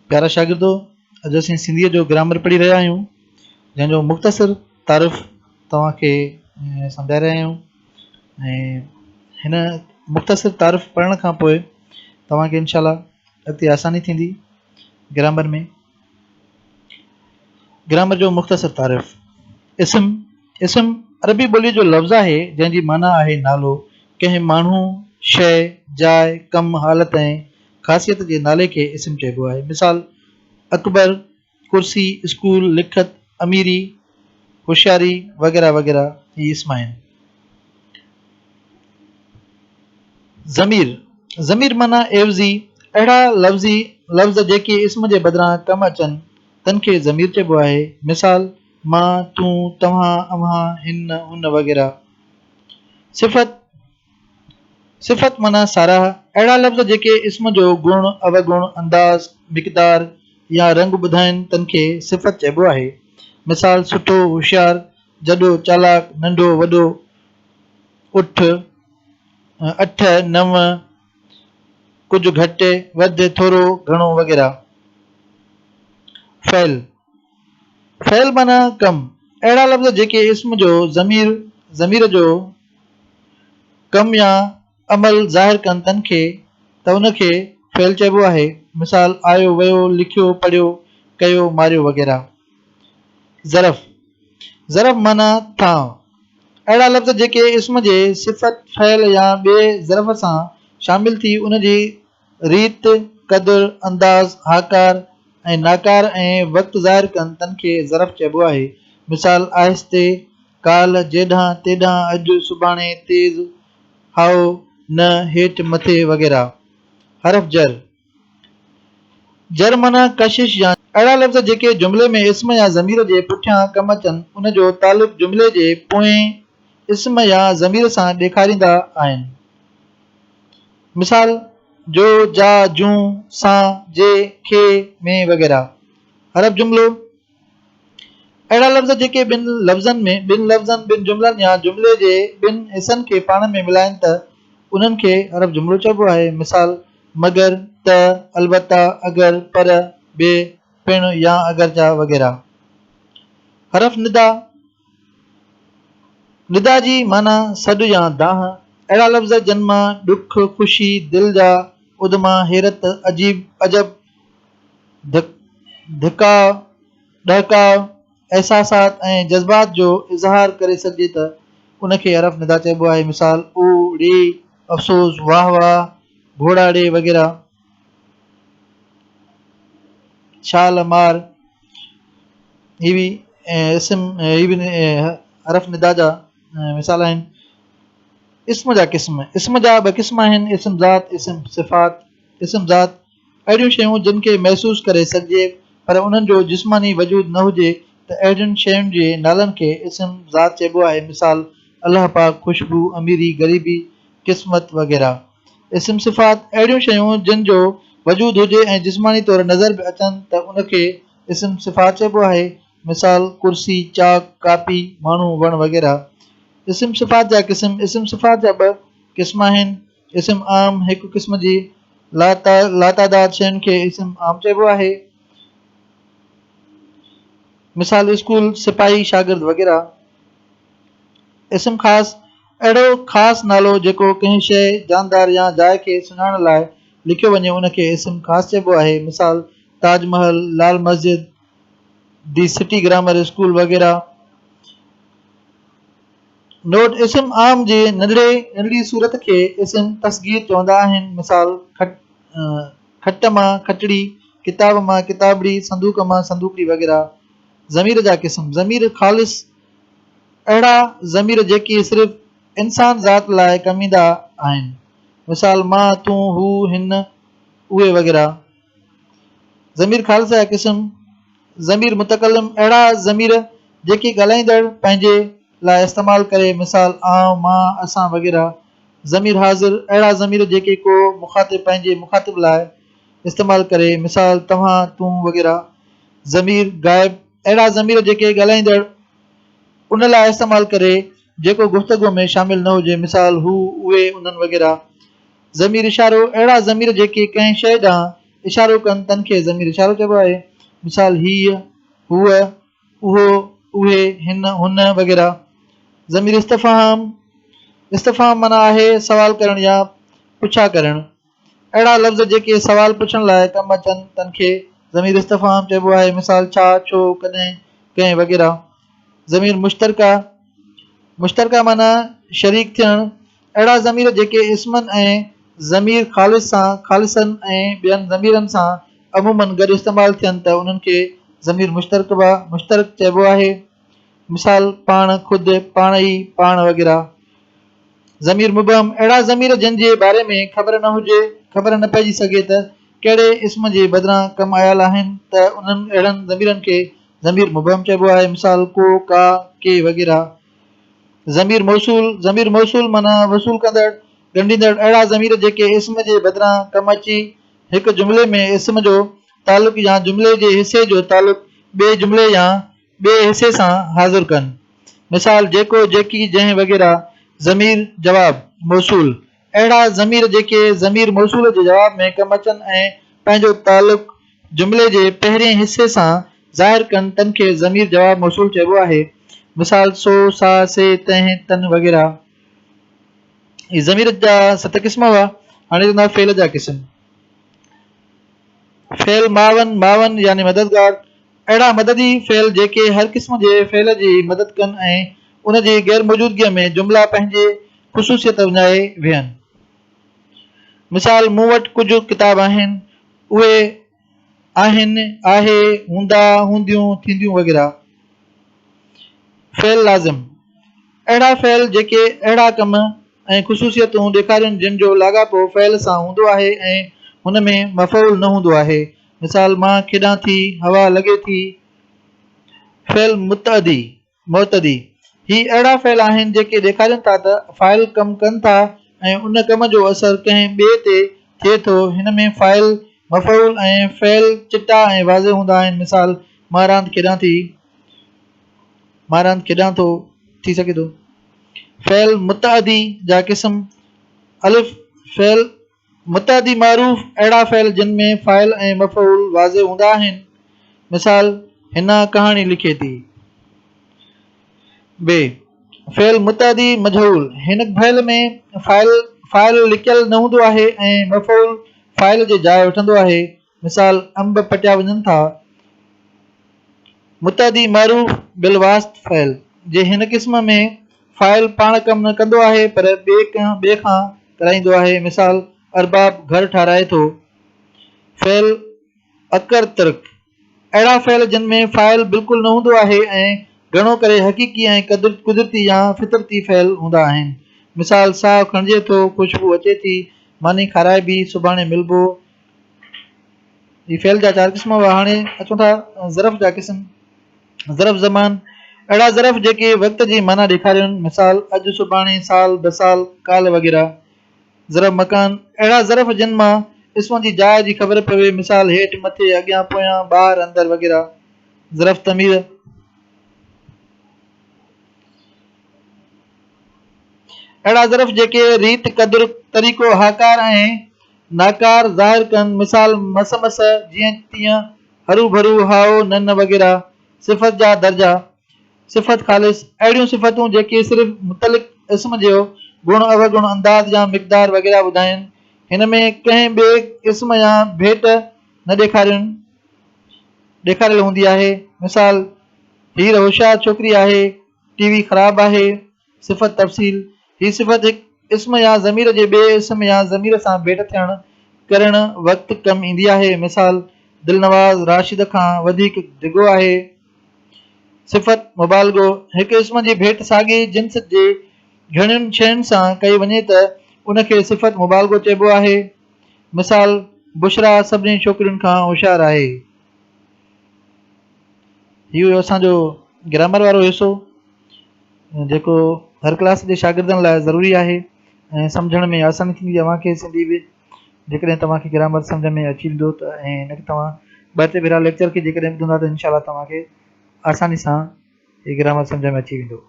پيارا شاگردو اڄ اسين سنڌيء جو گرامر پڙهي رهيا آهيون جنهن جو مختصر تعارف توهان کي سمجهائي رهيا آهيون ۽ هن مختصر تعارف پڙهڻ کان پوء توهان کي انشاء الله اڳتي آساني ٿيندي گرامر ۾ گرامر جو مختصر تعارف اسم اسم عربي ٻوليء جو لفظ آهي جنهن جي معنيٰ آهي نالو. ڪنهن ماڻهو، شيء، جاء، ڪم، حالت ۽ خاصيت جي نالي کي اسم چئبو آهي. مثال، اڪبر، ڪرسي، اسڪول، لکت، اميري، هوشياري وغيره وغيره هي اسم آهن. ضمير، ضمير معنيٰ عيوضي، اهڙا لفظي لفظ جيڪي اسم جي بدران ڪم اچن تن کي ضمير چئبو آهي. مثال، مان، تون، توهان، اوهان، هن، هن وغيره. صفت، صفت معنيٰ ساراهه، اهڙا لفظ جيڪي اسم جو گڻ، اوگڻ، انداز، مقدار يا رنگ ٻڌائين تن کي صفت چئبو آهي. مثال، سٺو، هوشيار، جڏو، چالاڪ، ننڍو، وڏو، اٺ، اٺ، نو، ڪجهه گهٽ، وڌ، ٿورو، گهڻو وغيره. فعل، فعل معنيٰ ڪم. اهڙا لفظ جيڪي اسم جو ضمير، ضمير جو ڪم يا عمل ظاهر ڪن تن کي ته ان کي فعل چئبو آهي. مثال، آيو، ويو، لکيو، پڙهيو، ڪيو، ماريو وغيره. ظرف، ظرف معنيٰ ٿانء. اهڙا لفظ جيڪي اسم جي صفت، فعل يا ٻئي ظرف سان شامل ٿي ان جي ريت، قدر، انداز، هاڪار ۽ ناڪار ۽ وقت ظاهر ڪن تن کي ظرف چئبو آهي. مثال، آهستي، ڪالهه، جيڏانهن، تيڏانهن، اڄ، سڀاڻي، تيز، هائو، نه، هيٺ، مٿي وغيره. حرف جر، جر معنيٰ ڪشش يا اهڙا لفظ جيڪي جملي ۾ اسم يا ضمير جي پٺيان ڪم اچن ان جو تعلق جملي جي پوئين اسم يا ضمير سان ڏيکاريندا آهن. مثال، جو، جا، جون، سان، جي، کي، ۾، وغيره. حرف جملو، اهڙا لفظ جيڪي ٻن لفظن ۾، ٻن لفظن، ٻن جملن يا جملي جي ٻن حصن کي پاڻ ۾ ملائين ته انهن کي حرف جملو چئبو آهي. مثال، مگر، ته، البته، اگر، پر، به، پڻ يا اگرچه وغيره. حرف ندا، ندا جي معنيٰ سڏ يا دانهن. اهڙا لفظ جن مان ڏک، خوشي، دل جا اڌما، حيرت، عجيب، عجب، ڌڪاء، ڏهڪاء، احساسات ۽ جذبات جو اظهار ڪري سگهجي ته ان کي حرف ندا چئبو آهي. مثال، او، ڙي، افسوس، واهه واهه، گهوڙا ڙي وغيره. ڇال مار، هي به اسم هي به حرف ندا جا مثال آهن. اسم جا قسم، اسم جا ٻه قسم آهن، اسم ذات، اسم صفات. اسم ذات اهڙيون شيون جن کي محسوس ڪري سگهجي پر انهن جو جسماني وجود نه هجي ته اهڙين شين جي نالن کي اسم ذات چئبو آهي مثال، الله پاڪ، خوشبو، اميري، غريبي، قسمت وغيره. اسم صفات اهڙيون شيون جن جو وجود هجي ۽ جسماني طور نظر به اچن ته ان کي اسم صفات چئبو آهي مثال، ڪرسي، چاڪ، ڪاپي، ماڻهو، وڻ وغيره. اسم صفات جا قسم، اسم صفات جا ٻه قسم آهن. اسم عام، هڪ قسم جي لاتعداد شين کي اسم عام چئبو آهي. مثال، اسڪول، سپاهي، شاگرد وغيره. اسم خاص، اهڙو خاص نالو جيڪو ڪنهن شيء، جاندار يا جاء کي سڃاڻڻ لاء لکيو وڃي ان کي اسم خاص چئبو آهي. مثال، Taj Mahal, Lal Masjid, the city grammar school وغيره. نوٽ، اسم عام جي ننڍڙي ننڍڙي صورت کي اسم تصغير چوندا آهن. مثال، کٽ مان کٽڙي، ڪتاب مان ڪتابڙي، صندوق مان صندوقڙي وغيره. ضمير جا قسم، ضمير خالص، اهڙا ضمير جيڪي صرف انسان ذات لاء ڪم ايندا آهن. مثال، مان، تون، هو، هن، اهي وغيره. ضمير خالص جا قسم، ضمير متڪلم، اهڙا ضمير جيڪي ڳالهائيندڙ پنهنجي لاء استعمال ڪري، مثال، آئون، مان، اسان وغيره. ضمير حاضر، اهڙا ضمير جيڪي ڪو مخاطب پنهنجي مخاطب لاء استعمال ڪري، مثال، توهان، تون وغيره. ضمير غائب، اهڙا ضمير جيڪي ڳالهائيندڙ ان لاء استعمال ڪري جيڪو گفتگو ۾ شامل نه هجي، مثال، هو، اهي، انهن وغيره. ضمير اشارو، اهڙا ضمير جيڪي ڪنهن شيء ڏانهن اشارو ڪن تن کي ضمير اشارو چئبو آهي. مثال، هيء، هوء، اهو، اهي، هن، هن وغيره. ضمير استفهام، استفهام معنيٰ آهي سوال ڪرڻ يا پڇا ڪرڻ. اهڙا لفظ جيڪي سوال پڇڻ لاء ڪم اچن تن کي ضمير استفهام چئبو آهي. مثال، ڇا، ڇو، ڪڏهن، ڪنهن وغيره. ضمير مشترڪه، مشترڪه معنيٰ شريڪ ٿيڻ. اهڙا ضمير جيڪي اسمن ۽ ضمير خالص سان، خالصن ۽ ٻين ضميرن سان عموماً گڏ استعمال ٿين ته انهن کي ضمير مشترڪه، مشترڪ چئبو آهي. مثال، پاڻ، خود، پاڻ ئي، پاڻ وغيره. ضمير مبهم، اهڙا ضمير جن جي باري ۾ خبر نه هجي، خبر نه پئجي سگهي ته ڪهڙي اسم جي بدران ڪم آيل آهن ته انهن اهڙن ضميرن کي ضمير مبهم چئبو آهي. مثال، ڪو، ڪا، ڪي وغيره. ضمير موصول، ضمير موصول معنيٰ وصول ڪندڙ، ڳنڍيندڙ، اهڙا ضمير جيڪي اسم جي بدران ڪم اچي هڪ جملي ۾ اسم جو تعلق يا جملي جي حصي جو تعلق ٻئي جملي يا ٻئي حصي سان حاضر ڪن. مثال، جيڪو، جيڪي، جنهن وغيره. ضمير جواب موصول، اهڙا ضمير جيڪي ضمير موصول جي جواب ۾ ڪم اچن ۽ پنهنجو تعلق جملي جي پهرئين حصي سان ظاهر ڪن تن کي ضمير جواب موصول چئبو آهي. مثال، سو، سا، سي، تنهن، تن وغيره. هي ضمير جا ست قسم هئا. هاڻي چوندا فعل جا قسم. فعل معاون، معاون يعني مددگار، اهڙا مددي فعل جيڪي هر قسم جي فعل جي مدد ڪن ۽ ان جي غير موجودگيء ۾ جملا پنهنجي خصوصيت وڃائي ويهن. مثال، مون وٽ ڪجهه ڪتاب آهن، اهي آهن، آهي، هوندا، هونديون، ٿينديون وغيره. فعل لازم، اهڙا فعل جيڪي اهڙا ڪم ۽ خصوصيتون ڏيکارين جن جو لاڳاپو فعل سان هوندو آهي ۽ هن ۾ مفعول نه هوندو آهي. مثال، مان کيڏان ٿي، هوا لڳي ٿي. فعل متعدي، معتدي، هي اهڙا فعل آهن جيڪي ڏيکارين ٿا ته فاعل ڪم ڪن ٿا ۽ ان ڪم جو اثر ڪنهن ٻئي تي ٿئي ٿو. هن ۾ فاعل، مفعول ۽ فعل چٽا ۽ واضح هوندا آهن. مثال، مان راند کيڏان ٿي. مان راند کيڏان ٿو. ٿي سگهي ٿو. فعل متعدي جا قسم، الف، فعل متعدي معروف، اهڙا فعل جن ۾ فاعل ۽ مفعول واضح هوندا آهن. مثال، حنا ڪهاڻي لکي ٿي. ب، فعل متعدي مجهول، هن فعل ۾ فاعل فاعل لڪيل نه هوندو آهي ۽ مفعول فاعل جي جاء وٺندو آهي. مثال، انب پٽيا وڃن ٿا. متعدي معروف بالواسط فعل جي هن قسم ۾ فاعل پاڻ ڪم نه ڪندو آهي پر ٻئي ڪنهن ٻئي کان ڪرائيندو آهي. مثال، ارباب گهر ٺاهرائي ٿو. فعل اڪر ترڪ، اهڙا فعل جن ۾ فاعل بلڪل نه هوندو آهي ۽ گهڻو ڪري حقيقي ۽ قدرتي يا فطرتي فعل هوندا آهن. مثال، ساهه کڻجي ٿو، خوشبو اچي ٿي، ماني کارائبي، سڀاڻي ملبو. هي فعل جا چار قسم هئا. هاڻي اچون ٿا ظرف جا قسم. ظرف زمان، اهڙا ظرف جيڪي وقت جي معنيٰ ڏيکارين، مثال، اڄ، سڀاڻي، سال، بسال، ڪالهه وغيره. ظرف مڪان، اهڙا ظرف جن مان اسم جي جاء جي خبر پوي، مثال، هيٺ، مٿي، اڳيان، پويان، ٻاهر، اندر وغيره. ظرف ضمير، اهڙا ظرف جيڪي ريت، قدر، طريقو، هاڪار ۽ ناڪار ظاهر ڪن، مثال، مس مس، جيئن تيئن، هرو ڀرو، هائو، نه نه وغيره. صفت جا درجا، صفت خالص، اهڙيون صفتون جيڪي صرف متعلق اسم جو گڻ، اوگڻ، انداز يا مقدار وغيره ٻڌائين. هن ۾ ڪنهن ٻئي اسم يا ڀيٽ نه ڏيکارين ڏيکاريل هوندي آهي. مثال، هير هوشيار ڇوڪري آهي، ٽي وي خراب آهي. صفت تفصيل، هي صفت هڪ اسم يا ضمير جي ٻئي اسم يا ضمير سان ڀيٽ ٿيڻ ڪرڻ وقت ڪم ايندي آهي. مثال، دلنواز راشد کان وڌيڪ ڊگهو آهي. صفت مبالغو، هڪ اسم جي ڀيٽ ساڳئي جنس جي گهڻين شين سان ڪئي وڃي ته ان کي صفت مبالغو چئبو آهي. مثال، بشريٰ سڀني ڇوڪرين کان هوشيار آهي. هي هيو اسان جو گرامر وارو حصو. جيڪو هر ڪلاس جي شاگردن لاء ضروري آهي ۽ سمجهڻ ۾ آساني ٿيندي اوهان کي سنڌي به جيڪڏهن توهان کي گرامر سمجهه ۾ اچي ويندو ته ۽ هن کي توهان ٻه ٽي ڀيرا ليڪچر کي جيڪڏهن ٻڌندا ته انشاء الله توهان کي آساني سان هي گرامر سمجهه ۾ اچي ويندو.